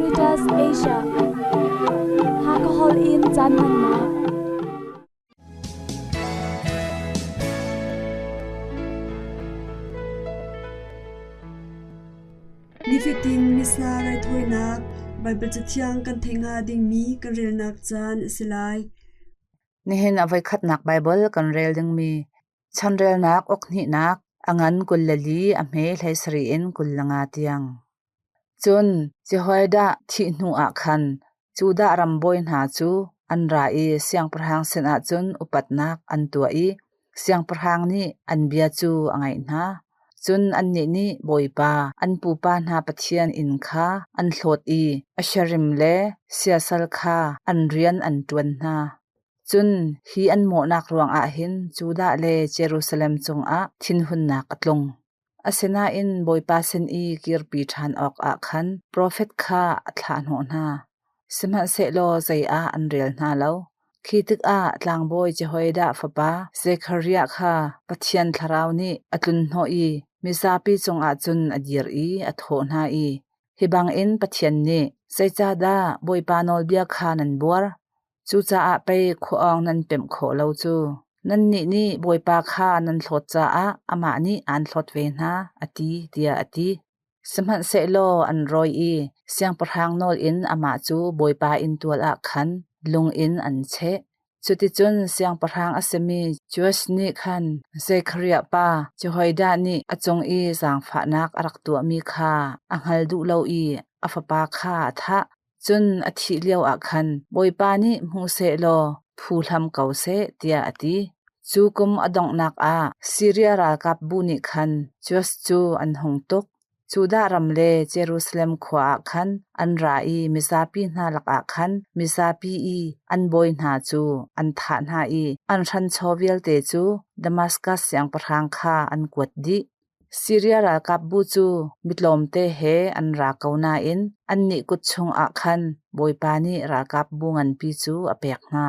Caritas Asia. Hakahol in caan hmannak. Nifatin Missa raithawinak Baibal Cathiang kan theih hnga dingmi kan relnak caan a si lai. Nihin a voikhatnak Baibal kan rel dingmi Chanrelnak awkhnihnak a ngan 24 a hme 17 in 25 tiang. Cun Jehoiada thih hnuah khan Judah ram bawi hna cu an ra i siangpahrang sinah cun upatnak an tuah i siangpahrang nih an bia cu a ngaih hna. Cun annih nih Bawipa, an pupa hna Pathian inn kha an hlawt i Asherim le siasal kha an rian an ṭuan hna. Cun hi an mawhnak ruangah hin Judah le Jerusalem cungah thinhunnak a tlung. Asinain Bawipa sin i kirpi ṭhan awkah khan profet kha a thlahhnawh hna. Sihmanhsehlaw zei ah an rel hna lo. Khi tikah tlangbawi Jehoiada fapa Zekhariah kha Pathian thlarau nih a tlunhnawh i mizapi cungah cun a dir i a thawh hna i, Hi bangin Pathian nih, zeicahdah Bawipa nawlbia kha nan buar? Cucaah pei khua-awng nan pemh khawh lo cu. Nannih nih Bawipa kha nan hlawt caah amah nih aan hlawt ve hna, a ti, tiah a ti. Sihmanhsehlaw an rawi i siangpahrang nawl in amah cu Bawipa inntual ah khan lung in an cheh. Cuticun siangpahrang a simi Joash nih khan Zekhariah pa Jehoiada nih a cung i zaangfahnak a rak tuahmi kha a hngal duh lo i a fapa kha a thah. Cun a thih lioah khan Bawipa nih hmu sehlaw phuhlam ko seh, tiah a ti. Cu kum a donghnak ah Siria ralkapbu nih khan Joash cu an hung tuk. Judah ram le Jerusalem khua ah khan an ra i mizapi hna lakah khan mizapi i an bawi hna cu an thah hna i an hranchaw vialte cu Damaskas siangpahrang kha an kuat dih. Siria ralkapbu cu mi tlawmte he an ra ko nain annih kut chungah khan Bawipa nih ralkapbu nganpi cu a pek hna.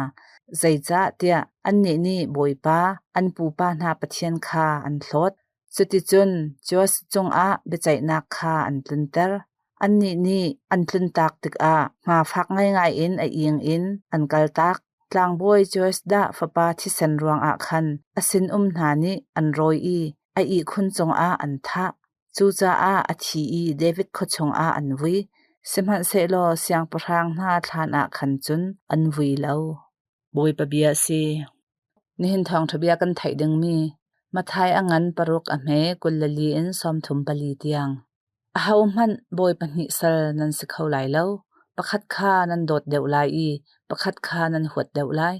Zeicahtiah annih nih Bawipa, an pupa hna Pathian kha an hlawt. Cuticun Joash cungah biaceihnak kha an tlunter. Annih nih an tluntak tikah hma fak ngaingai in a ing in an kaltak. Tlangbawi Joash fapa thisen ruangah khan a sinum hna nih an rawi i a ihkhun cungah an thah. Cucaah a thi i David khua chungah an vui. Sihmanhsehlaw siangpahrang hna thlan ah khan cun an vui lo. Bawipa bia a si. Nihin thawngṭha bia kan theih dingmi Matthai a ngan paruk a hme 24 in 34 tiang. Ahohmanh bawi pahnih sal nan si kho lai lo. Pakhat kha nan dawt deuh lai i pakhat kha nan huat deuh lai.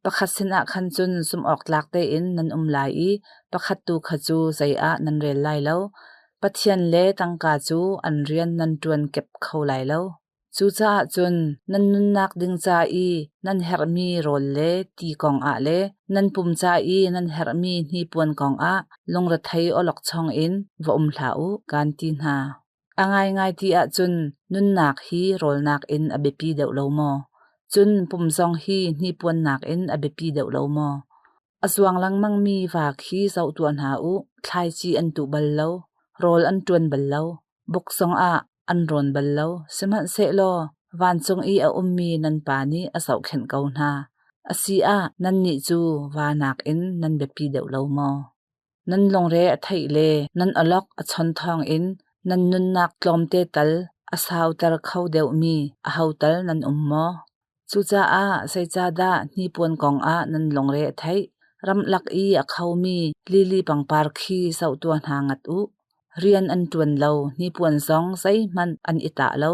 Pakhat sinah khan cun zumhawktlak tein nan um lai i pakhat tu kha cu zei ah nan rel lai lo. Pathian le tangka cu an rian nan ṭuan kep kho lai lo. Cucaah cun nan nunnak ding ca i nan herhmi rawl le ti kongah le nan pum ca i nan herhmi hnipuan kongah lungrethei awlokchong in va um hlah u, kaan ti hna. A ngaingai ti ahcun nunnak hi rawl nakin a biapi deuh lo maw? Cun pum zong hi hnipuan nakin a biapi deuh lo maw? A zuang lengmangmi va khi zoh tuah hna u, thlaici an tuh bal lo, rawl an ṭuan bal lo, buk zongah an rawn bal lo, sihmanhsehlaw vancung i a ummi nan Pa nih a zohkhenh ko hna. A si ah nannih cu va nakin nan biapi deuh lo maw? Nan lungre a theih le nan awlok a chon thawngin nan nunnak tlawmte tal a sauter kho deuhmi aho tal nan um maw? Cucaah zeicahdah hnipuan kongah nan lungre a theih? Ramlak i a khomi lili pangpar khi zoh tuah hna ngat u. Rian an ṭuan lo, hnipuan zong zeihmanh an i tah lo.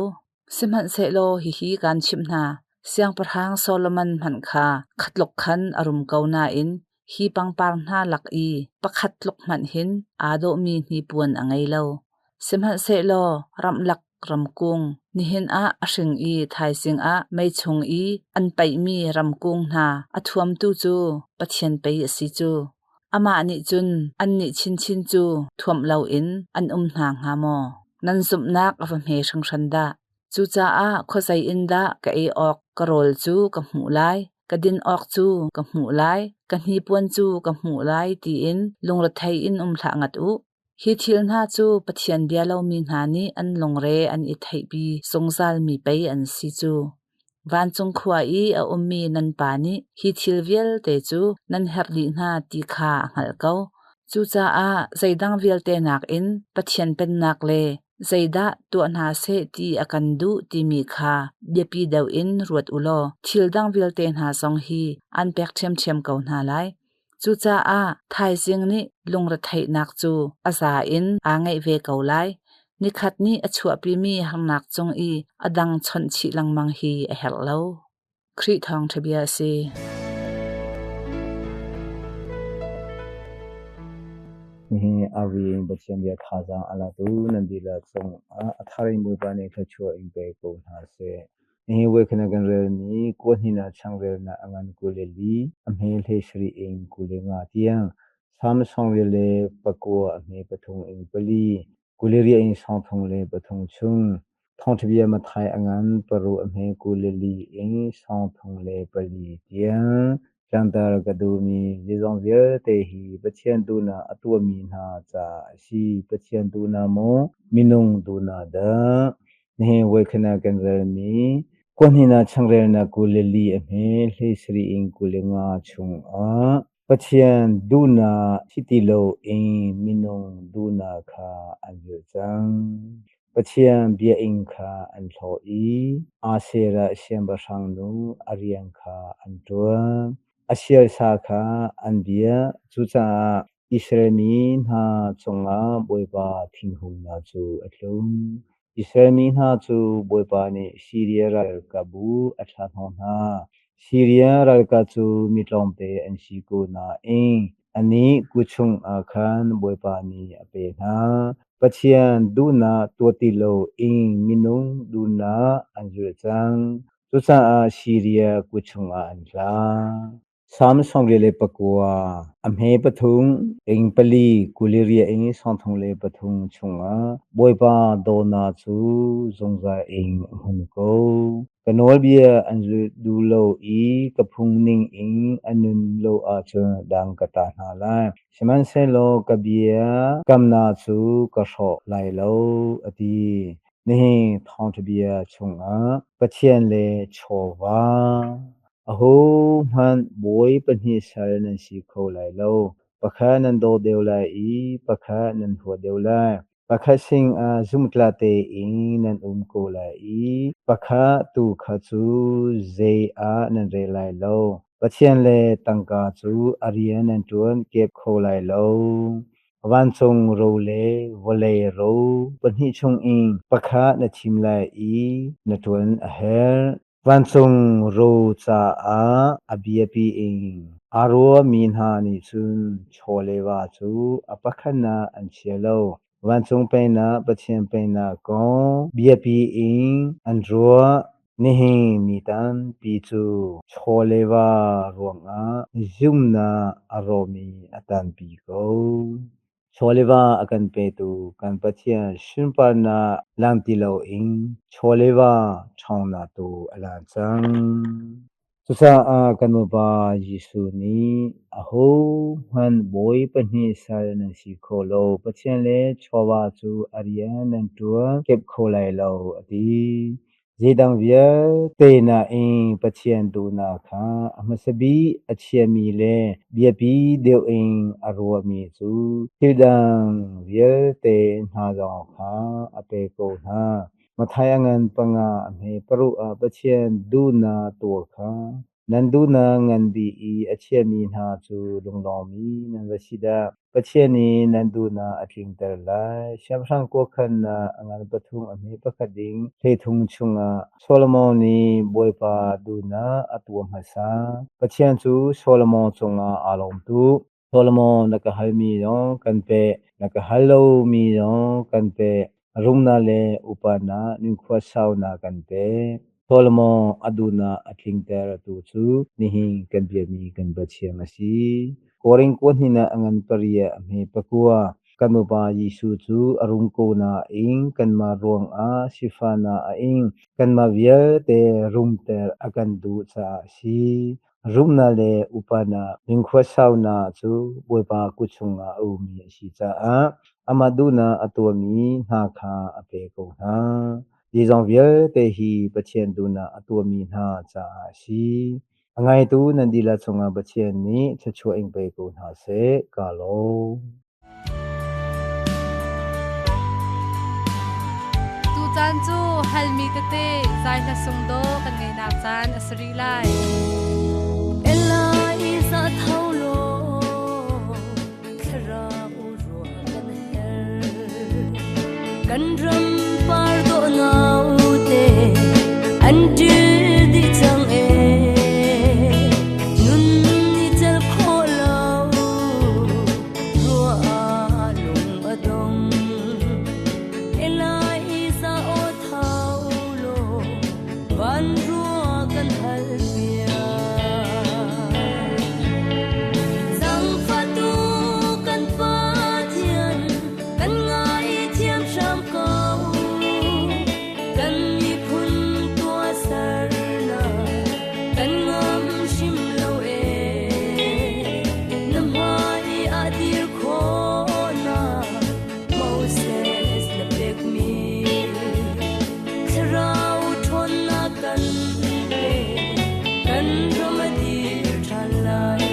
Sihmanhsehlaw hihi kaan chimh hna, Siangpahrang Solomon hmanh kha khatluk khan a rum ko nain hi pangpar hna lak i pakhat tluk hmanh hin aa dawhmi hnipuan a ngei lo. Sihmanhsehlaw ramlak ramkung, nihin ah a hring i thaizing ah mei chung i an paihmi ramkung hna a thuamtu cu Pathian pei a si cu. Amah nih cun annih chinchin cu thuamh loin an um hna hnga maw? Nan zumhnak a va hme hringhran dah! Cucaah khuazei in dah ka ei awk ka rawl cu ka hmuh lai, ka din awk cu ka hmuh lai, ka hnipuan cu ka hmuh lai tiin lungrethei in um hlah ngat u. Hi thil hna cu Pathian bia lomi hna nih an lungre an i theihpi zungzalmi pei an si cu. Vancung khua i a ummi nan Pa nih hi thil vialte cu nan herh dih hna ti kha a hngalh ko. Cucaah zeidang vialte nakin Pathian Pennak le zeidah tuah hna seh ti a kan duh timi kha biapi deuh in ruat u law thil dang vialte hna zong hi an pek ṭhiamṭhiam ko hna lai. Cucaah thaizing nih lungretheihnak cu a za in aa ngeih ve ko lai. Nikhat nih a chuahpimi harnak cung i a dang chawnh chih lengmang hi a herh lo. Khrih thawngṭha bia a si. Nihin Arvi in Pathian bia thazaang a latu nan dihlak cungah a thar in Bawipa nih thluachuah in pe ko hna seh. Nihin voikhat kan relmi kuahnihnak changrelnak a ngan 24, a hme 17 in 25 tiang, Salm 79 a hme 3 in 4, 28 in 33 chung, Thawngṭhabia Matthai a ngan 6 a hme 24 in 34 tiang. Tlangtar ka duhmi zeizong vialte hi Pathian duhnak a tuahmi hna caah a si. Pathian duhnak maw, minung duhnak dah? Nihin voikhat ah kan relmi kuahnihnak changrelnak 24 a hme 17 in 25 chungah Pathian duhnak si ti loin minung duhnak kha an zulh cang. Pathian biakinn kha an hlaw i Asherah siangpahrang nu a rian kha an ṭuan. A sialsa kha an biak, cucaah Israel mi hna cungah Bawipa thinhunnak cu a tlung. Israel mi hna cu Bawipa nih Siria ralkapbu a thlah hnawh hna. Siria ralkap cu mi tlawmte an si ko nain annih kut chungah khan Bawipa nih a pe hna. Pathian duhnak tuah ti loin minung duhnak an zulh cang. Cucaah Siria kut chungah an tla. Salm 79, a hme 3, ing 4, 28 in 33 chungah Bawipa dawtnak cu zungzal in a hmun ko. Ka nawlbia an zulh duh lo i ka phung ningin an nun lo ahcun dang ka tah hna lai. Sihmanhsehlaw ka bia kamnak cu ka hrawh lai lo, a ti. Nihin thawngṭha bia chungah Pathian le chawva. Ahohmanh bawi pahnih sal nan si kho lai lo. Pakhat nan daw deuh lai i pakhat nan huat deuh lai. Pakhat sinah zumhtlak tein nan um ko lai i pakhat tu kha cu zei ah nan rel lai lo. Pathian le tangka cu a rian nan ṭuan kep kho lai lo. Vancung ro le vawlei ro pahnih chungin pakhat na thim lai i na ṭuan a herh. Vancung ro caah a biapi in aa ruahmi hna nih cun chaw le va cu a pakhatnak an chia lo. Vancung Pennak Pathian Pennak kong biapi in an ruah. Nihin mi tampi cu chaw le va ruangah zumhnak a rawmi a tampi ko. Chawleva a kan petu kan Pathian sunparnak lang ti loin chawleva ṭhawngnak tu a lan cang. Cucaah kan Bawipa Jesuh nih ahohmanh bawi pahnih sal nan si kho lo, Pathian le chawva cu a rian nan ṭuan kep kho lai lo, a ti. Zeidang vialte nain Pathian duhnak kha a hmasa bik a chiami le biapi deuh in a ruahmi cu thil dang vialte hna zong kha a pek ko hna. Matthai a ngan 5 a hme 6 ah Pathian duhnak tuah kha nan duhnak ngan bik i a chiami hna cu lunglawmmi nan va si dah. Pathian nih nan duhnak a tlingter lai. Siangpahrang kuakhannak a ngan 3 a hme 1 ding 33 chungah Solomon nih Bawipa duhnak a tuah hmasa. Pathian cu Solomon cungah aa lawm tuk. Solomon na ka halmi zong kan pek, na ka hal lomi zong kan pek. Rumnak le upatnak nunkhua saunak kan pek. Solomon a duhnak a tlingtertu cu nihin kan biakmi kan Pathian a si. Korin kuahnihnak a ngan 8 a hme 9. Kan Bawipa Jesuh cu a rum ko nain kanmah ruangah sifahnak a ing. Kanmah vialte rumter a kan duh caah a si. Rumnak le upatnak, nunkhua saunak cu Bawipa kut chungah a ummi a si caah amah duhnak a tuahmi hna kha a pek ko hna. Zeizong vialte hi Pathian duhnak a tuahmi hna caah a si. A ngaitu nan dihlak cungah Pathian nih thluachuah in pe ko hna seh. Kaa lawm. Tucaan cu halmi tete zai hla sung daw kan ngeihnak caan a si rih lai. Eliza tho law thlarau ruah kan herh kan ram par dawh naute an ṭil dih cang ee nun ni tel khawh lo ruah ah lung a dong Eliza aw tho law van ruah kan hal piak Zangfahtu kan Pathian kan ngaithiam hram ko kan miphun tuahsernak kan ngam hrim lo ee na hmai ah dir khawhnak Moses na pekmi thlarau ṭhawnnak kan pe kan ram a dir ṭhan lai.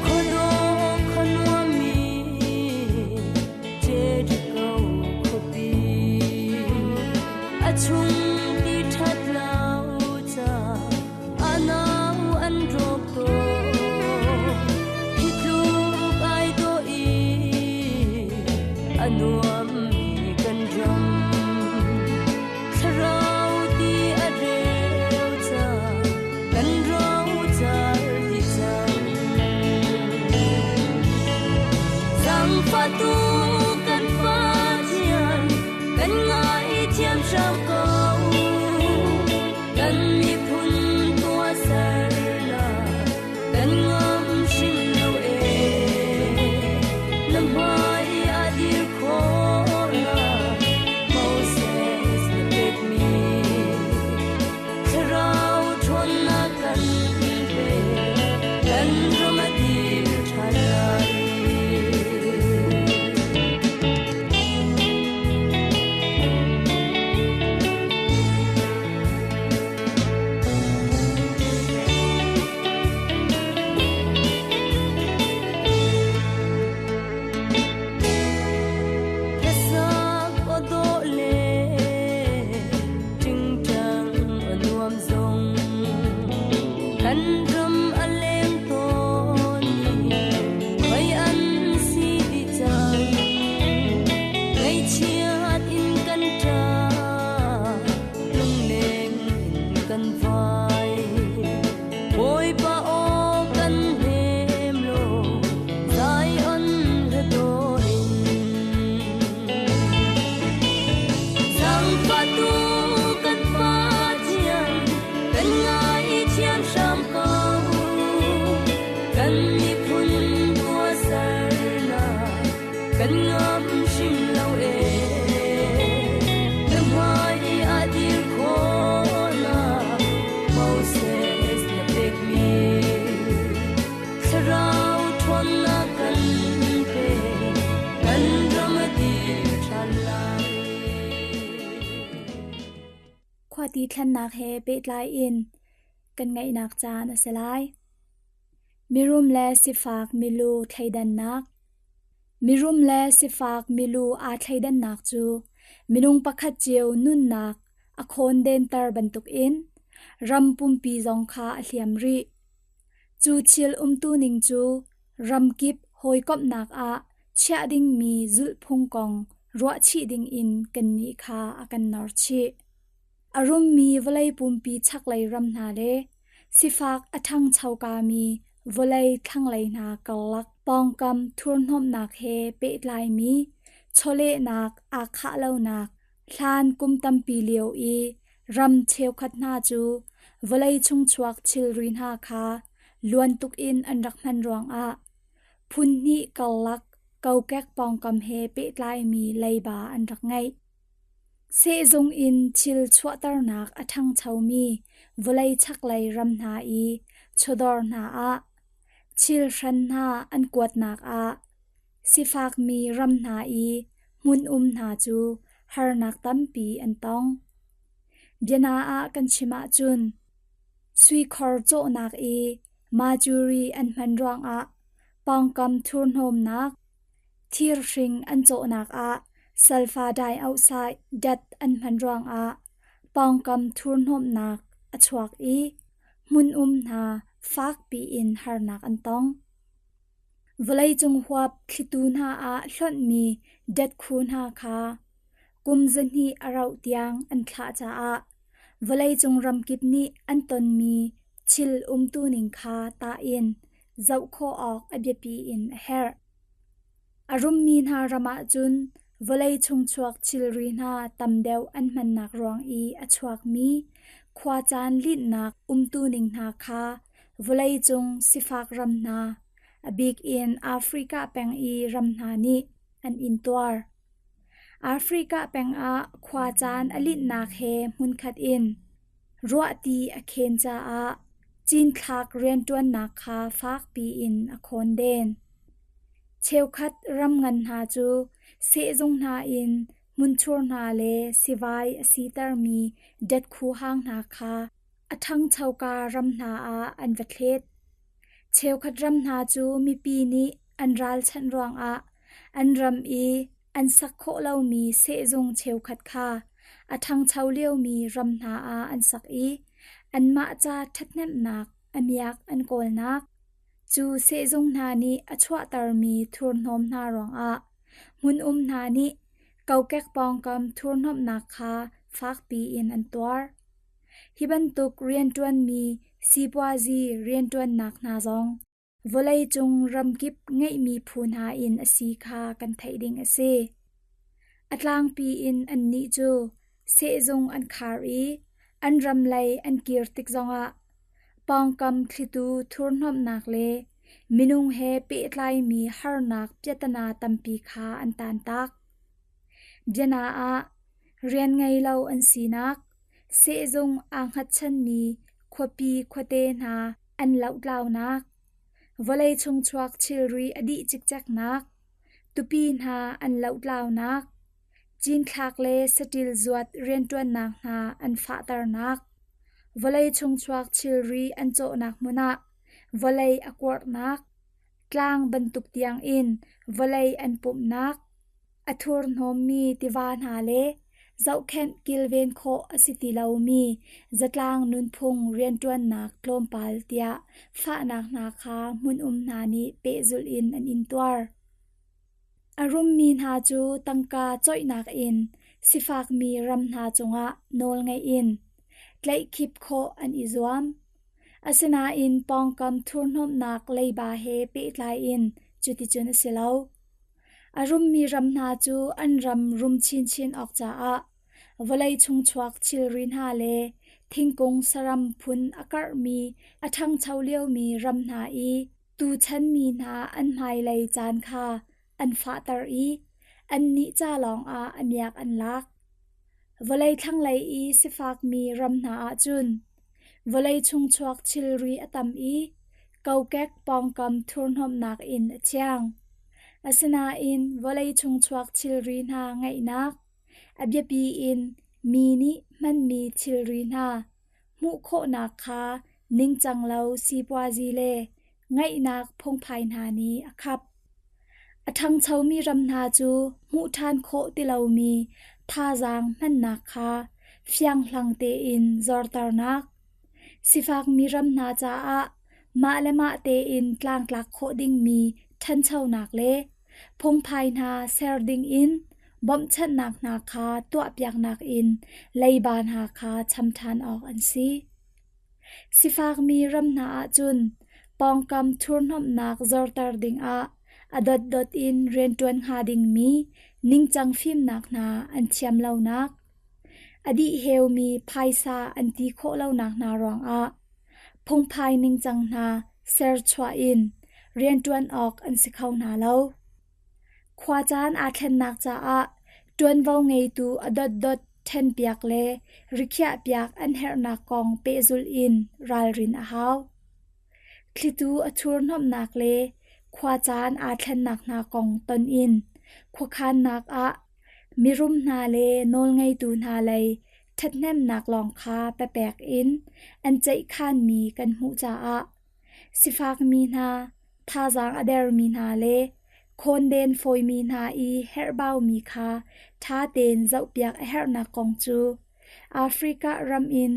Khuadawh khuanuammi Jericho khuapi a chung ti ṭhat lo ca a nau an rawk tawn. Hi tluk ai dawh i a nuammi kan ram. Thlarau ti a reu ca kan rocar dih cang. Zangfahtu kan Pathian kan ngaithiam hram ko. Kan miphun tuahsernak kan ngam hrim lo ee. Na hmai ah dir khawhnak Moses na pekmi thlarau ṭhawnnak kan pe kan ram a dir ṭhan lai. Hlasak aw dawh le ṭingṭang a nuam zong kan ram a leng tawn i khoi an si dih cang. Ngaihchiat in kan ṭah, lungleng in kan vai. Bawipa aw kan hnem law Zion hla dawh in. Zangfahtu kan Pathian kan ngaithiam hram ko. Kan miphun tuahsernak kan ngam hrim lo ee. Na hmai ah dir khawhnak Moses na pekmi thlarau ṭhawnnak kan pe kan ram a dir ṭhan lai. Khuati thlennak he pehtlai in kan ngaihnak caan a si lai. Mirum le sifak milu thleidannak. Mirum le sifak milu aa thleidannak cu minung pakhat cio nunnak a khawndenter bantukin ram pumpi zong kha a hliam rih. Cu thil umtuning cu ramkip hawikomhnak ah chiah dingmi zulhphung kong ruahchih dingin kannih kha a kan norchih. A rummi vawlei pumpi chaklei ram hna le sifak a ṭhangchokami vawlei thlanglei hna karlak pawngkam thurhnawmhnak he pehtlaimi chawlehnak aa khah lonak hlan kum tampi lio i ram cheukhat hna cu vawlei chungchuak thilri hna kha luan tuk in an rak hman ruangah phun hnih karlak kokek pawngkam he pehtlaimi leiba an rak ngeih. Sehzung in thil chuahternak a ṭhangchomi vawlei chaklei ram hna i chawdawr hna ah thil hran hna an kuatnak ah sifakmi ram hna i hmun um hna cu harnak tampi an tong. Biana ah kan chim ahcun suikhor cawhnak i majuri an hman ruangah pawngkam thurhnawmnak, thirhring an cawhnak ah sulfur dioxide dat an hman ruangah pawngkam thurhnawmhnak a chuak i hmun um hna fakpi in harnak an tong. Vawleicung huap thlitu hna ah hlonhmi datkhu hna kha kum 200 a rauh tiang an thlah caah vawleicung ramkip nih an tonmi thil umtuning kha tah in zoh khawh awk a biapi in a herh. A rummi hna ram ahcun vawlei chungchuak thilri hna tam deuh an hmannak ruang i a chuakmi khuacaan linhnak umtuning hna kha vawleicung sifak ram hna, a bik in Africa peng i ram hna nih an intuar. Africa peng ah khuacaan a linhnak he hmunkhat in ruahti a khen caah cinthlak rianṭuannak kha fakpi in a khawnden. Cheukhat ram ngan hna cu sehzung hna in hmunthur hna le sivai a sitermi datkhu hang hna kha a ṭhangchoka ram hna ah an va thlet. Cheukhat ram hna cu mipi nih an ralchanh ruangah an ram i an sak khawh lomi sehzung cheukhat kha a ṭhangcho liomi ram hna ah an sak i anmah ca ṭhathnemhnak a miak an kawlnak. Cu sehzung hna nih a chuahtermi thurhnawm hna ruangah hmun um hna nih kokek pawngkam thurhnawmhnak kha fakpi in an tuar. Hi bantuk rianṭuanmi sipuazi rianṭuannak hna zong vawleicung ramkip ngeihmi phu hna in a si kha kan theih ding a si. A tlangpi in annih cu sehzung an khar i an ram lei an kir tik zongah pawngkam thlitu thurhnawmhnak le minung he pehtlaimi harnak piatana tampi kha an taantak. Biana ah, rian ngei lo an sinak, sehzung aa hngatchanmi khuapi khuate hna an lohtlaunak, vawlei chungchuak thilri a dih cikceknak, tupi hna an lohtlaunak, cinthlak le saṭil zuat rianṭuannak hna an fahternak, vawlei chungchuak thilri an cawhnak hmun ah vawlei a kuarhnak, tlang bantuk tiangin vawlei an pumhnak, a thurhnawmmi tiva hna le zohkhenh kilven khawh a si ti lomi zatlang nunphung rianṭuannak tlawmpal tiah fahnak hna kha hmun um hna nih pehzulh in an intuar. A rummi hna cu tangka coihnak in sifakmi ram hna cungah nawlngeih in tlaihkhip khawh an i zuam. Asinain pawngkam thurhnawmhnak leiba he pehtlai in cuticun a si lo. A rummi ram hna cu an ram rum chinchin awk caah vawlei chungchuak thilri hna le thingkung saram phun a karhmi a ṭhangcho liomi ram hna i tuchan mi hna an hmailei caan kha an fahter i annih ca lawngah a miak an lak. Vawlei thlanglei i sifakmi ram hna ah cun vawlei chungchuak thilri a tam i kokek pawngkam thurhnawmhnak in a thiang. Asinain vawlei chungchuak thilri hna ngeihnak, a biapi in mi nih hmanmi thilri hna hmuh khawhnak kha ningcang lo sipuazi le ngaihnak phungphai hna nih a khap. A ṭhangchomi ram hna cu hmuh ṭhan khawh ti lomi thazaang hmannak kha fianghlang tein zorternak, sifakmi ram hna caah mah le mah tein tlangtlak khawh dingmi ṭhanchonak le phungphai hna ser dingin bawmhchanhnak hna kha tuahpiaknak in leiba hna kha cham ṭhan awk an si. Sifakmi ram hna ahcun pawngkam thurhnawmhnak zorter dingah a dotdot in rianṭuan hnga dingmi ningcang fimnak hna an thiam lonak, a dihheumi phaisa an ti khawh lonak hna ruangah phungphai ningcang hna serchuah in rianṭuan awk an si kho hna lo. Khuacaan aa thlennak caah ṭuanvo ngeitu a dotdot. ṭhenpiak le rikhiahpiak an herhnak kong pehzulh in ralrin a hau. Thlitu a thurhnawmhnak le khuacaan aa thlennak hna kong ton in khuakhannak ah mirum hna le nawlngeitu hna lei ṭhathnemnak lawng kha papek in an ceihkhanmi kan hmuh caah sifakmi hna, thazaang a dermi hna le khawnden fawimi hna i herhbaumi kha ṭha tein zohpiak a herhnak kong cu Africa ram in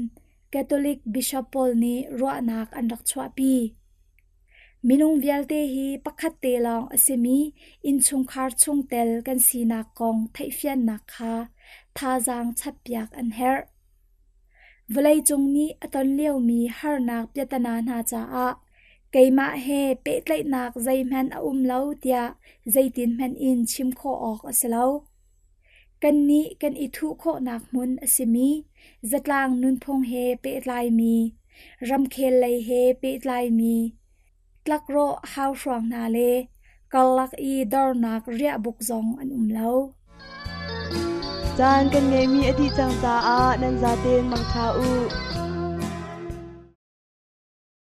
Catholic bishop pawl nih ruahnak an rak chuahpi. Minung vialte hi pakhat te lawng a simi innchungkhar chungtel kan sinak kong theihfiannak kha thazaang chappiak an herh. Vawleicung nih a ton liomi harnak piatana hna caah keimah he pehtlaihnak zeihmanh a um lo tiah zeitinhmanh in chim khawh awk a si lo. Kannih kan i thuh khawhnak hmun a simi zatlang nunphung he pehtlaimi, ramkhel lei he pehtlaimi, tlakrawh hauhruang hna le karlak i dornak riahbuk zong an um lo. Caan kan ngeihmi a dih cang caah nan zaten mangṭha u.